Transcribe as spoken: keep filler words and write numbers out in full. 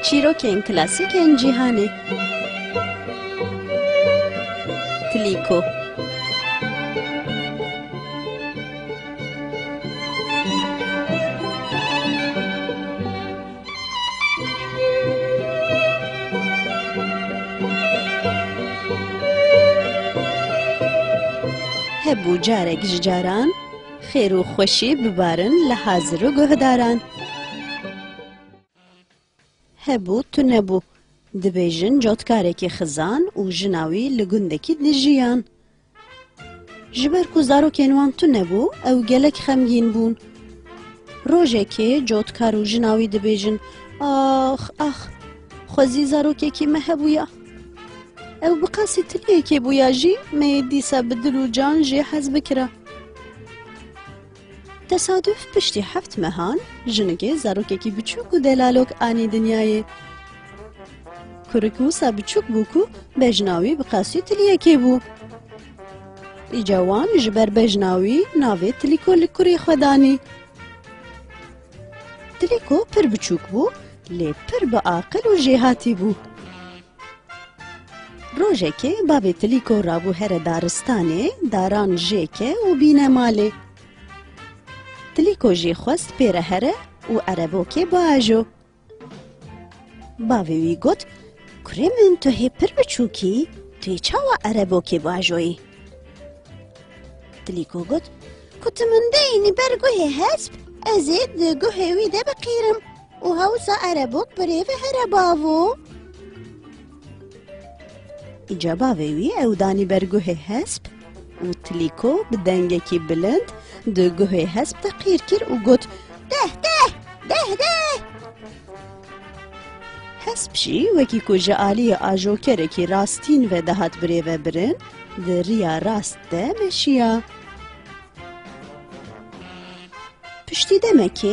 Çîrokên klasîk ên cîhanê. Tilîko. Hebû carek ji caran, xêr û xweşî bibarin li hazir û guhdaran. Hebû tune bû. Dibêjin cotkarekî xizan û jina wî li gundekî dijiyan. Ji ber ku zarokên wan tune bû, ew gelek xemgîn bûn. Rojekê cotkar û jina wî dibêjin, "Ax, ax, xwezî zarokekî me hebûya. Ew bi qasî tiliyekê bûya jî me yê dîsa bi dil û can jê hez bikira." Tesaduf piştî heft mehan jinikê zarokekî biçûk û delalok anî dinyayê. Kurik wisa biçûk bû ku bejna wî bi qasî tiliyekê bû. Îca wan ji ber bejna wî navê Tilîko li kurê xwe danî. Tilîko pir biçûk bû, lê pir bi aqil û jêhatî bû. Rojekê bavê Tilîko rabû here daristanê, daran jêke û bîne malê. Tilîko jî xwest pê re here û erebokê biajo. Bavê wî got, "Kurê min, tu hê pir biçûk î, tu yê çawa erebokê biajoyî?" Tilîko got, "Ku tu min deyînî ber guhê hesp, ez ê di guhê wî de biqîrim û hewsa erebok birêve here bavo." Îca bavê wî ew danî ber guhê hesp û Tilîko bi dengekî bilind di guhê hesp de qîr kir û got, "Deh, deh, deh, deh!" Hesp jî wekî ku ji aliyê ajokerekî rastîn ve dihat birêvebirin, di riya rast de meşiya. Piştî demekê